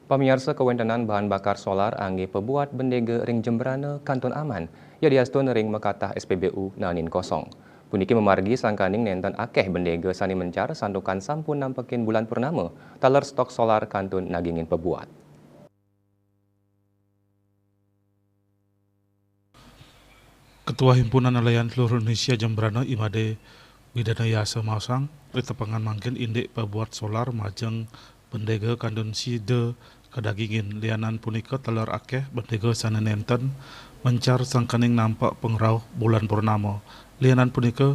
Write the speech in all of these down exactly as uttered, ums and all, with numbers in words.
Pamiarsa, kawéntenan bahan bakar solar anggé pabuat bendéga ring Jembrana kantun aman, yadiastun ring makatah S P B U naenin kosong. Puniki mamargi sangkaning nénten akéh bendéga sané mencar santukan sampun nampekin bulan purnama, taler stok solar kantun nagingin pabuat. Ketua Himpunan Nelayan Seluruh Indonesia Jembrana, I Made Widana Yasa maosang, ri tepengan mangkin indik pabuat solar majeng bendéga kantun sida kadagingin. Lianan punika taler akéh bendéga sané nénten mencar sangkaning nampek pangrauh bulan purnama. Lianan punika,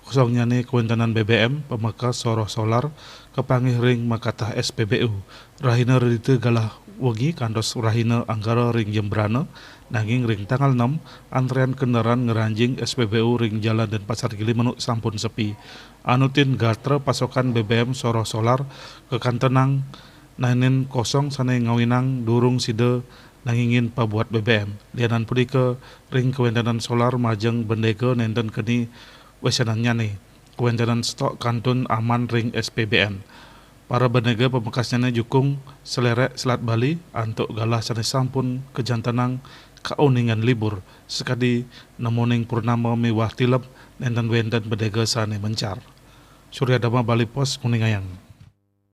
kosongnyané kawéntenan B B M pamekas soroh solar kapanggih ring makatah S P B U. Rahina Redita galah wengi kantos rahina Anggara ring Jembrana, nanging ring tanggal enam, antrian kendaraan ngranjing S P B U ring Jalan Denpasar Gilimanuk sampun sepi. Anutin gatra pasokan B B M soroh solar kakantenang naenin kosong sané ngawinang durung sida nagingin pabuat B B M. Lianan punika, ring kawéntenan solar majeng bendéga nénten keni wesenannyané. Kawéntenan stok kantun aman ring S P B N. Para bendéga pamekasnyané jukung salérék Selat Bali antuk galah sané sampun kajantenang kauningan libur, sakadi nemoning purnama miwah tilem nénten wénten bendéga sané mencar. Surya Dharma, Bali Post, nguningayang.